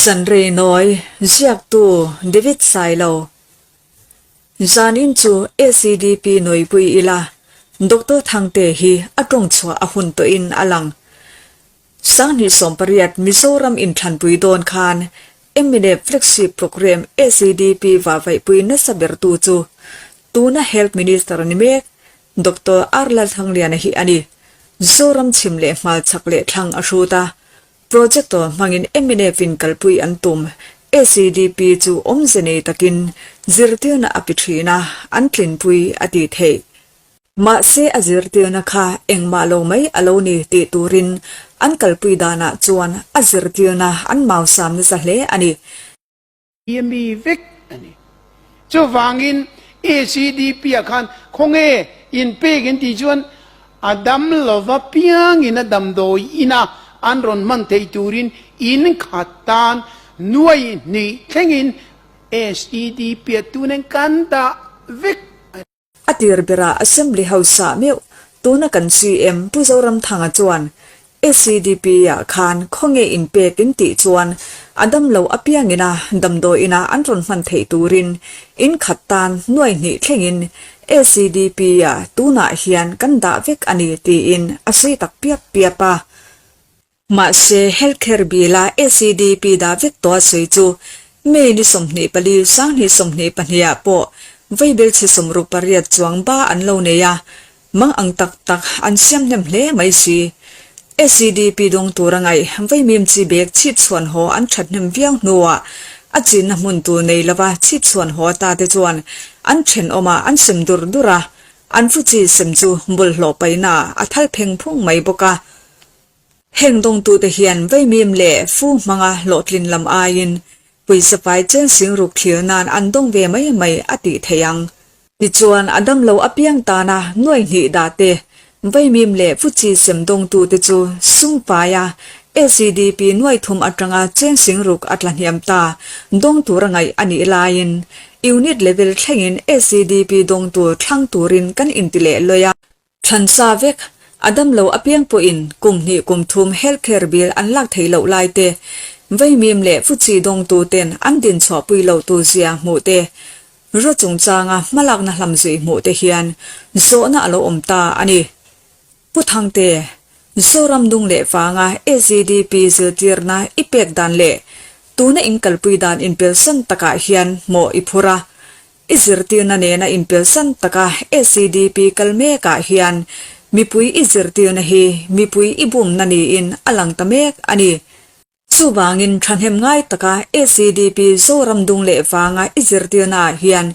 Zanrei nawi ziaktu David Sailo Zanin chu ACDP nawipui ila Doctor Thangte hi a tawng chhuah a hun tawhin a lang. Sanghnih 18 Mizoram inthlanpui dawn khan mnf flagship programme ACDP vahvaihpui nasa bertu chu tuna Health Minister ni mek Doctor R Lalthangliana hi a ni. Zoram chhim leh hmalchak leh thlang a hrut a, Projector hmangin mnf in kalpui an tum. ACDP chu awmze nei takin zirtirna a pi thin a, an tlinpui a tih theih. Mahse a zirtirna kha engmah lo mai a lo ni tih turin an kalpui danah chuan a zirtirna an mausam nasa hle a ni. Hi a mi vek a ni. Chuvangin ACDP ah khan khawnge inpek in tih chuan a dam lova piangin a damdawi ina an rawn hman theih turin in khat tan nuai hnih thlengin SEDP ah tunen kan dah vek a ni. A tir berah Assembly House ah meuh tuna kan CM Pu Zoramthanga chuan SEDP ah khan khawnge inpek in tih chuan a damlo apiangin a damdawiin ah an rawn hman theih turin in khat tan nuai hnih thlengin SEDP ah tunah hian kan dah vek a ni tiin a sawi tak piap piap a. Mahse, Healthcare Bill-a SEDP dah vek tawh a sawi chu May ni 24, 2022 ah pawh vaibelchhe 68 chuang ba an lo nei a, mang ang tak tak an siam hnem hle mai si. SEDP dawng tur a ngaih vaimim chi bag chhipchhuan haw an that hnem viau hnuah a chinna hmun tur nei lova chhipchhuan haw ta te chuan an thenawmah an sem dur dur a, an fu chi sem chu bawlhhlawh paihna a thal pheng phung mai bawk a. Heng dawngtute hian vaimim leh fu hmanga hlawhtlin lam aiin pawisa fai chen singruk thlir nan an dawng ve mai mai a tih theih ang. Tichuan, a damlo apiang tana nuai hnih dah te, vaimim leh fu chi sem dawngtute chu sum faia SEDP nuai thum atanga chen singruk a tla hniam ta dawng tura ngaih a nih laiin unit level thlengin SEDP dawng tur thlang turin kan inti leh lawi a. Thlansa vek, a damlo apiang pawhin kum hnih kum thum health care bill an lak theih loh lai te, vaimim leh fuchi dawngtu ten an din chhuahpui lo tu zia hmuh te, ro chungchanga hmalakna hlam zui hmuh te hian zawhna a lo awm ta a ni. Pu Thangte, Zoram dung leh vanga SEDP zirtirna i pek dan leh tuna in kalpui dan inpelsan takah hian hmawh i phur a, I zirtirna nena inpelsan taka SEDP kal mekah hian mipui i zirtirna hi mipui i bumna niin a lang ta mek a ni. Chuvangin thahnem ngai taka SEDP Zoram dung leh vanga i zirtirnaah hian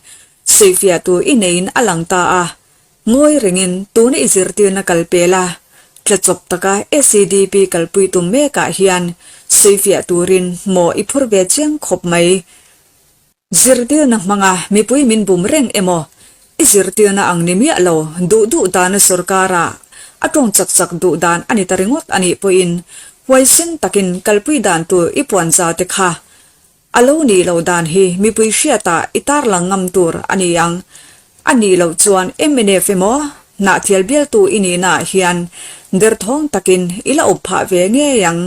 sawifiah tur i neiin a lang ta a, ngawi rengin tuna i zirtirna kal pela tlachawp taka SEDP kalpui tum mekah hian sawifiah turin maw i phur ve chiang khawp mai. Zirtirna hmanga mipui min bum reng emaw? I zirtirna ang ni miah lo, duh duh dana sorkara a tawng chak chak duh dan a ni ta ringawt a nih pawhin huaisen takin kalpui dan tur i puan zau te kha a lo nih loh dan hi mipui hriatah i tarlang ngam tur a ni ang. A nih loh chuan mnf emaw Hnahthial bialtu i nihnaah hian derthawng takin i la awp phah ve ngei ang.